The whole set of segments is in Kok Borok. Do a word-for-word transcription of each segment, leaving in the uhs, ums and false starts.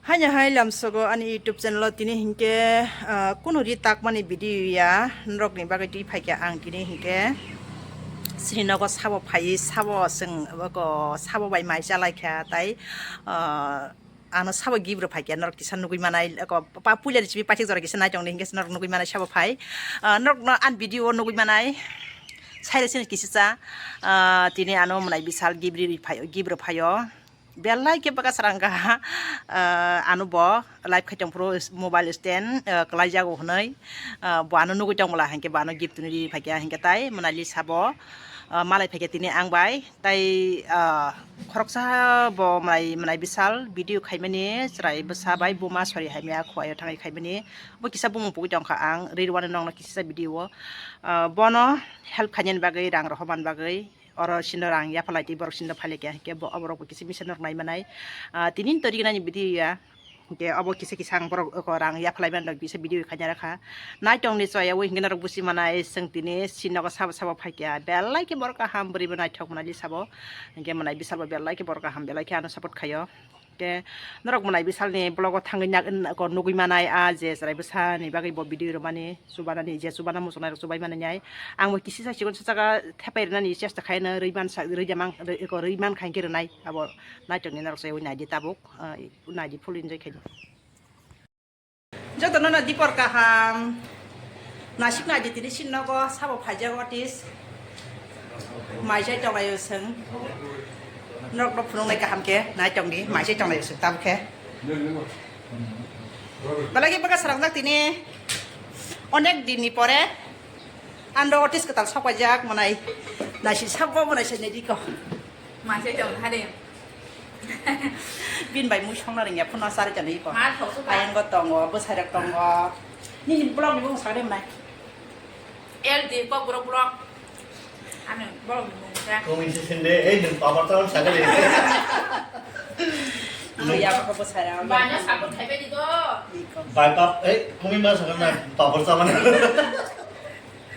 Haino hai lamsogo ani YouTube channel o tini hinkhe, ah, kunu ri takmani video ya, norokni bagwi twi phaikha ang tini hinkhe. Sini nogo sabo phaiwi sabo chwng oko sabo bai mai chalaikha tai, ah, ano sabo gift rw phaikha norok kisa nugwi manai oko pa puila ri simi paithak jora kisa naitongni hinkhe norok nugwi manai sabo phai. Ah, norokno ani video o nugwi manai sairasini kisa cha, ah, tini ano mwnai bisal gift ri phai gift rw phaio. Belai khe bwkha srang kha, ah, ano bo live khai tong phuru mobile stand, ah, kwlai jago hwnwi, ah, bo ano nugwi tong bwla hinkhe bo ano gift twnwi ri phaikha hinkhe tai mwnai lisa bo, ah, malai phaikha tini ang bai tai, ah, khoroksa bo mwnai mwnai bisal video khaimani chwrai bwsa bai buma sori hamya khuaio thangwi khaimani bo kisa bumung pugwi tongkha ang ri rwani nokno kisa video o, ah, bono help khainani bagwi rang rohormani bagwi. Oro sino rang yaphalai twi borok sino phailai khe, hinkhe bo, oborok bo kisa misa norok nai manai. Ah, tini to rignani video ya. Hinkhe obo kisa kisa ang borok oko rang yaphalai mani rok kisa video khaina rakha. Naitongni choya o hinkhe norok busi manai, chwng tini sinogo sabo sabo phaikha. Belai khe borok kaham bwrwi bo naithok manali sabo. Hinkhe mwnai bisal bo belai khe borok kaham, belai khe ano support khaio. Khe norok mwnai bisalni vlog o thangwi nugwi manai, ah, je chwrai bwsani bagwi bo video rwmani. Chubanani je chubana muchungnai rok chubai mani nai. Ang bo kisi sa chikon sa saka thepai rwnani chesta khai no rwi man sa rwi man rwi man khai khe rwnai abo naitokni norok sai naidi tabuk, ah, naidi full enjoy khai di. Joto no no dipor kaham. Nasik naidi tini sin nogo sabo phaijak otis. Mai jai tonglaio seng. Norok no phunuk nai kaham khe nai tong di mai jai tonglaio seng tabuk khe. Balagi baka sarang jak tini. Onek din ni pore ando otis kwtal sok paijak mwnai. Naisi sabo mwnai sai nai diko. Maise chong hade. Bin bai mui songna rengya phone sari chani iko. Ma thok su ka. Ayang go tongo, bwsai rok tongo. Nini blog ni bung sari mwnai. L D ko bro blog. Ani blog ni bung sa. Kung isi sinde, eh, nung papa tawon sari. Ano ya ko bwsai rok. Banya sabun thaibe di do. Iko. Bai pap, eh, kumi ma sokna papa tawon.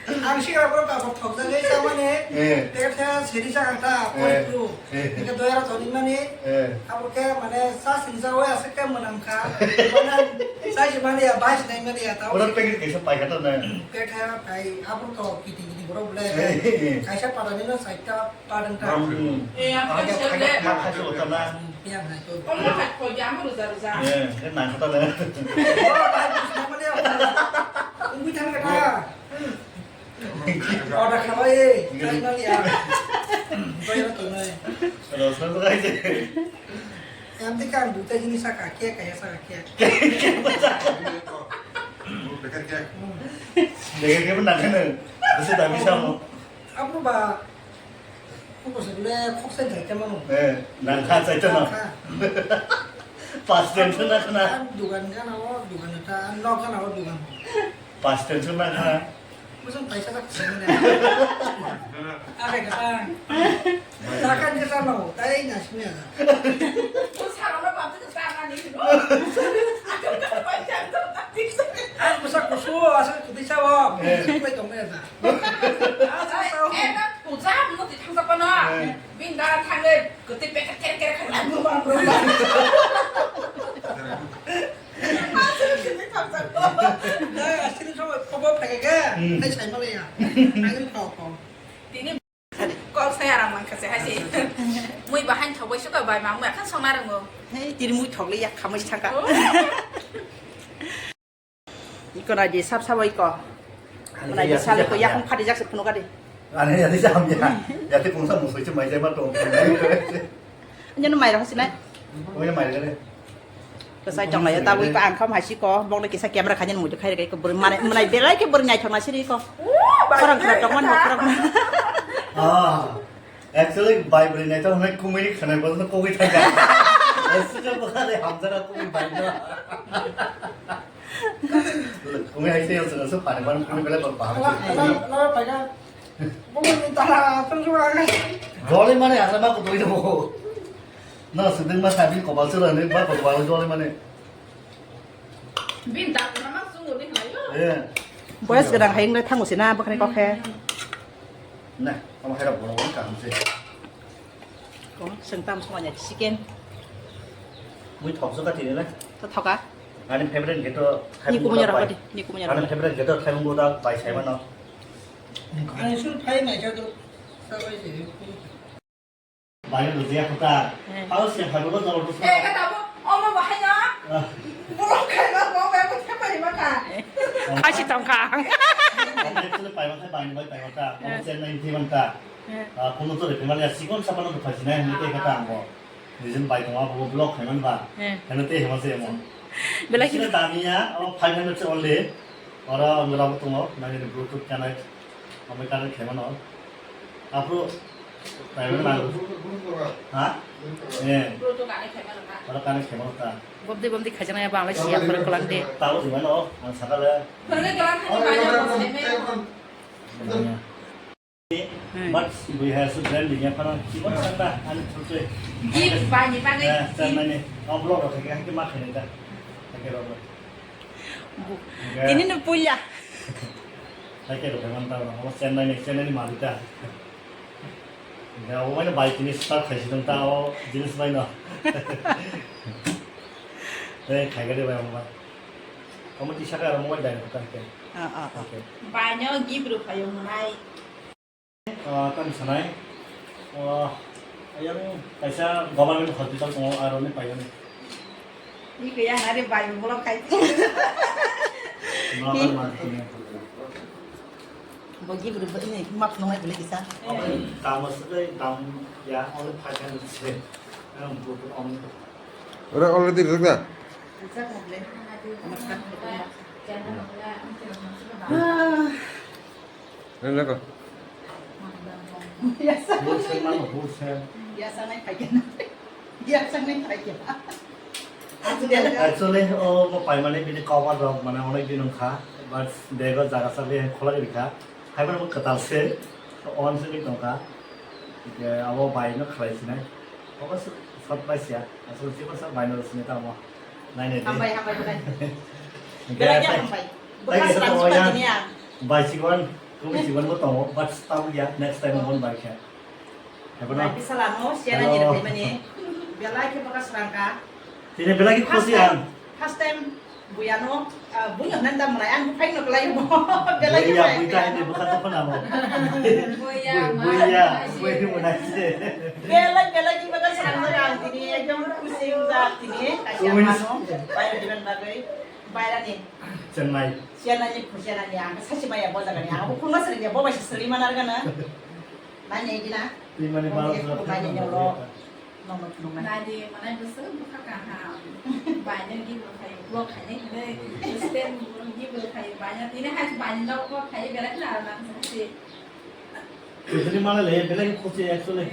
Ang sigra boro kapor thokjagwi chamani, eh, tei khe siri chakang ta, eh, poitru. Eh. Hingke doyara toni mani, eh, abo khe mane sa sini jago aswk khe mwnam kha. Mane sa si mani ya, bai si nai mani ya, tao. Oro packet kaisa paikha ta na. Tei khe pai abo to kiti kiti borok bole. Eh, eh, eh. Kaisa patani no saita padang ta. Hmm. Eh, ang khe sele. Kha kha kha kha kha. Yang hai to. Komo hai khoi ya mo ruja ruja. Eh, khe nang kha ta na. Oh, bai si nai mani ya. Ungui thang khe ta. Order khabai, khabai ya. Koi ro tongnai. Rosna to kaise. Yang ti kan duta jini saka kia kaya saka kia. Dekhe ke mana kan? Bisa tak bisa mo. Apa ba? Apa sebenarnya kok saya jaga mana? Eh, nangka saya tu nak. Pas tension nak kena. Dugan kan awak, dugan itu, nok kan awak dugan. Pas tension nak kena. Masa paisa tak kesana. Apa kata? Takkan ke sana, tai nasi ni ada. Ko sarona bapti ke sana ni. Aku kan paisa tak. Aku sa kusu, asal kuti sawo. Eh. Kutu itu mana? Asal sawo. Eh, na puja mo ti thang sa pa na. Eh. Bin da thang le, kuti pe kere kere kere. Aswk sini thangsa ko. Dai, aswk sini thangsa ko, bo phai ga. Hmm. Hai sai malaya. Angin ko ko. Tini kok saya orang mangkha se hai se. Mui bahan thok bai suka bai mang mui akan song narang mo. Hei, tini mui thok le yak khamai thangka. Oh. Iko nai di sab sabo iko. Ani nai di ya, sab ya, iko ya. Yakung phadi jak se phunu ka di. Ani ya di jam ya. Ya ti kungsa musui se mai jai ma tong. Anjano mai rong sinai. Oya mai gale. Kasai tong lai ta bui pa ang kham hai si ko bong le kisa camera khanyan muju khai re ko bur mane mane belai ke bur nyai thong na siri ko. Khorang khorang tong man mo khorang. Ah. Actually, bai bwrwi naithok hwnwi kumui khwnai bo no kogwi thangkha. Suka bwkhani hamjara kumui bai no. Kumui hai se yosung so pani ban kumui bele bal paham. Ala, ala, ala, paika. Bumung ni tala, terus orang. Joli mane asal ma ko doi do. Na sedeng ma sabi ko bal sura ne ba ko bal joli mane. Bin dak na ma sungu ni hayo. Eh. Boys gadang hai ngai thangu sina bakre kokhe. Na, ama hai rok bono wani kaham se. Ko sengtam songanya chicken. Mui thok jaka tini le. Thoka. Ani favorite gate o Ni kumunya rokha di, ni kumunya rokha. Ani favorite gate o thaimung buda bai saimano. Ani sul phai mai sa to. Sabai se. Bai no dia kota. Eh. Hau se phai bo jor to. Eh, kata bo, omo bahai no. Ah. Borok khai no, bo bai bo thapari maka. Khasi tongkha. Actually pai maka bai bai pai maka. Omo Chennai ni manta. Eh. Ah, kono to re pemali sikon sapano to phai sinai ni te kata ambo. Nijin bai tongma bo block khaimani ba. Eh. Heno tei hema se emo. Belai sini tamiya, abo five hundred se only. Oro ang rabo tongo, nangni Bluetooth connect. Amai connect khaimano. Apo khaimani ba. Ha? Eh. Bluetooth connect khaimano ka? Oro connect khaimano ta. Bomdi bomdi khaijana ya ba ang lai siya phone kolang de. Tabo di mano, ang sakale. Phone kolang khani ba ya mo se me. Hmm. But we have to brand ni yaphano chibon sanda ani thultwi. Gift bani bagwi. Eh, gift. Sanda ni. Oh, blog rok khe hangke ma khainai da. Hake rok. Bu-, okay. Tini no puya. Hake rok man ta no. Chennai ni, Chennai ni malita. Ya, o mai bai tini start khaisi dong ta o jinis bai no. Eh, khai gari bai mo bai. Omo tisa khe aro mobile direct ta hake. Ah, ah, ah. Okay. Bai no gift rok phayo monai. Ah, tamo sanai. Ah, ayang kaisa government hospital tongo, aroni paimani. Ni kaya hari bai bolong khai. Mama Hi. Mama. Bogi buru ini map nongai beli kisa. Tamo sekai tam ya, only five hundred se. Ang buku om. Ora already rijak da? Rijak mo beli. Amat kan. Ah. Ini lako. Wholesale mano, wholesale. Biasa nai paikena. Biasa nai paikena. Actually, o mo paimani bini cover rok mane onek din wngkha, but bag o jaga sale khola rikha. Haibar bo kwtal se, on se tongkha. Ke abo bai no khlai sinai. Obo surprise ya. Aswk chikon sak bai no sinai tamo. Nai nai. Hambai, hambai, belai. Belai ya hambai. Belai ya hambai. Bwkha swrang swrang ya. Bai chikon, kumi chikon bo tongo, but tabuk ya, next time mo bai khe. Hebo na? Bai bisala no, siya na ni rwkhaimani. Belai khe bwkha swrang ka. Tini belai khe khosi ang. First time, first time, buya no, ah, buya nan dam rai, ang buphai no kelai mo. Belai khe buya, bai buya ta ini bukan apa nama? Buya, buya, buya mana sih? Belai, belai khe bwkha swrang ka ang tini, ekdom khusi wngkha tini, kasi ang mano, bai diban bagwi. Bairani. Chennai. Chennai ni, Chennai ni, ang sachi maya bo jaga ni, ang bo khungna sari ya, bo bai sari mana arga na. Nai ni gina. Twi mani baro. Nai ni lo. Nai ni mana bwswk bwkha kaham. Baina gi bwkhai, bo khaina hinwi. Stem gi bwkhai, baina tini hai baina lo ko khai belai na na sasi. Totally mane le, belai khe khosi actually.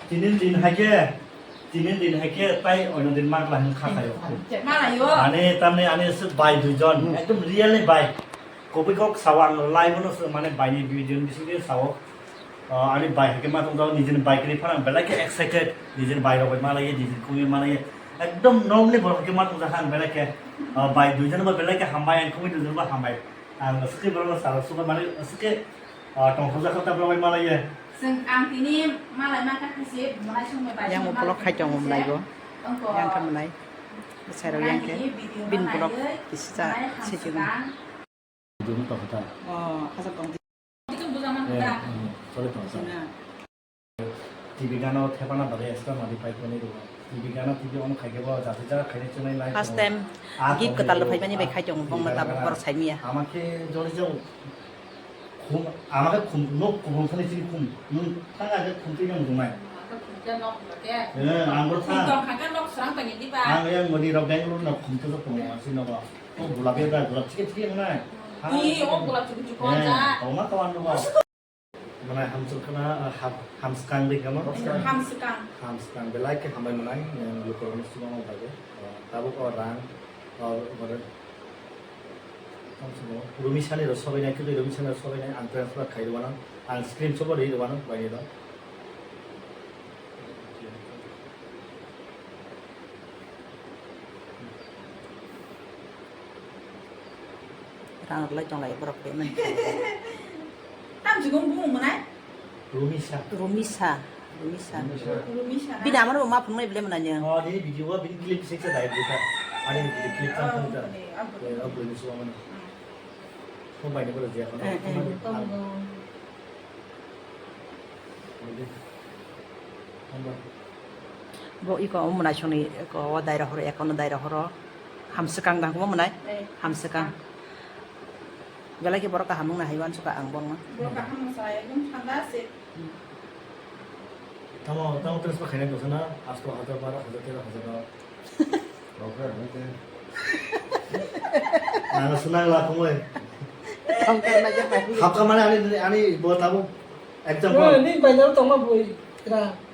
Tinin din hai khe, tinin din hai khe, tai oino din magla hin kha khayo. Malayo. Ani tamni ani se bai duijon, ekdom real ni bai. Kobui kok sawa ang live no se mane bai ni video ni bising de sawo. Ah, ani bai hai khe ma tong jao, nijini bai kri phana belai khe excited, nijini bai rok bai malaye, nijini kumi malaye. Ekdom normally borok hai khe ma tong jao ang belai khe. Ah, bai duijon ba belai khe hambai, ang kumi duijon ba hambai. Ang aswk khe borok no sara suka mane aswk khe Ah, tongthokjak kha ta borok bai malaiye. Chwng ang tini malai mankha khe se, malai songbai bai. Yang ukolok khai tongo mwnai bo. Yang khe mwnai. Bwsai rok yang khe. Bini ukolok kisa se khe. Jumung tong kha ta. Oh, khajak tong. Itu bujaman kha ta. Chole tong kha ta. T V gana o thepana bagwi extra madi pai tonwi rwo. T V gana T V on khai khe bo jati jaga khaini chwnai lai. First time gift kwtal rw phaimani bai khai tongo, bongno tabuk borok saimanya. Ama khe joli jao. Khum, ama khe khum, nok kubun khani chini khum. Nwng thang a khe khum twi nang dungnai. Ama khe khum khe nok hwnkha khe. Eh, ang bo thang. Khum tong kha khe nok srang tongya diba? Ang yang mani rok Bangalore no khum twi tongo, asi nogo. O gulab ya da, gulab chikhe chikhe wngnai. Ni, o gulab chukhe chukhe wngjak. Tongma kawan nogo. Mwnai hamswk khna, ah, ham-, hamskang de kama? Hamskang. Hamskang. Belai khe hambai mwnai, eh, lukurokno swbangma bai de. Ah, tabuk o rang, ah, ore, tamo sabo, Rumisani rok sobainai, kwtwi Rumisani rok sobainai, ang transfer khai rwano, ang screenshot bo ri rwano, baini rok. Rang rwlai tonglai borok payment. Tamjikung bumung mwnai? Rumisa. Rumisa. Rumisa. Rumisa. Bini amano ma phunuknai bele mwnai nw. Oh, di video o bini clip six dai buka. Ani clip tang tang ta. Eh, aboni suwa mani. Phone bai ni bole je kono. Eh, eh. Bo iko omo nai songni iko o daira horo, ekono daira horo. Hamswkang da huma mwnai? Eh. Hamswkang. Belai khe borok kaham wngna hai uansukha ang bongma. Borok kaham wngsa, ekdom thanda se. Tamo, tamo transfer khaina dosana, asto hajar, baro hajar, tero hajar no. Ang sunang la kongoi. Tongkar na japa. Hapka mane ani, ani bo tamo example. Ni bai jaro tongma bui.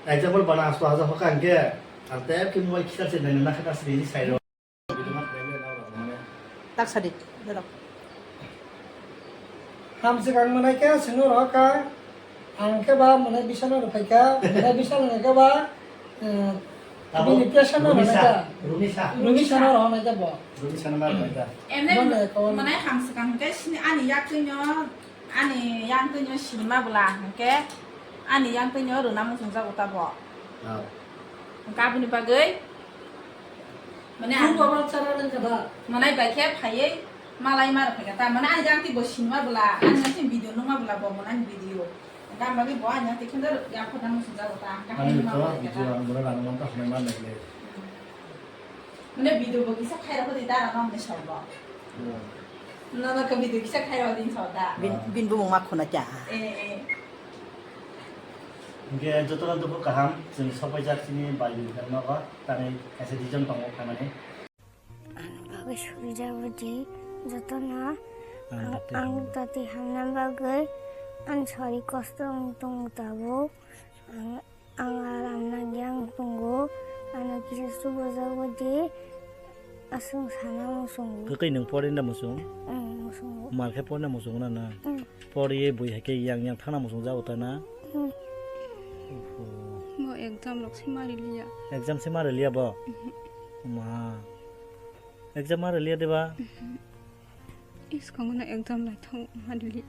Example bana asto hajar hoka angke. Ang tep kin moi kisa se nai na khata sri sai ro. Tak sadi, dorok. Hamswkang mwnai khe swngno rohor kha, ang khe ba mwnai bisano rwphai kha, mwnai bisano hwnwi khe ba, eh, bini pressure no rwnai kha. Rumisa. Rumisa no rohor nai kha bo. Rumisa no ma rwnai kha. Emne mwnai hamswkang hwnkhe sini ani yaktwino, ani yaktwino sinima bwla hwnkhe ani yaktwino rwna muchungjago ta bo. Hwnkhe aboni bagwi Mane ang Manai bai khe phaiwi malai ma rwphai kha ta. Mane ani jang twi bo sinima bwla, ani jang twi video nukma bwla bo mane ani video. Hwnkhe ang bagwi bo ani jang twi kheno yapharna muchungjago ta. Hwnkhe ani haino ma to rwphai kha video ta. Ang bono rang man ta hwnwi ma nai le. Mane video bo kisa khai rw di dara ma mane sabo. Hmm. Nono khe video kisa khai rw di sabo da. Bin, ah, bin bumung ma khuna kya? Eh, eh. Hwnkhe jotono dukhu kaham, chwng sokpaijak chini bai bai nogo, tangwi kaisa reason tongo khaimani. Ang bagwi surijak bwdi jotono ang, ang tati hamna bagwi ani sori kosto wng tongo tabuk. Ang, ang aram nangya wng tongo, ano kisa subajak bwdi. Aswk sana muchungo. Kwtwi nwng pori da muchung? Ang muchungo. Mal khe pori da muchungo na na? Ang. Pori ye bui hai khe yang yang thana muchung jago ta na? Ang. Oho. Bo exam rok se mari liya. Exam se mari liya bo? Mhm. Ma. Exam mari liya de ba? Mhm. Is kong na exam lai thang mari liya.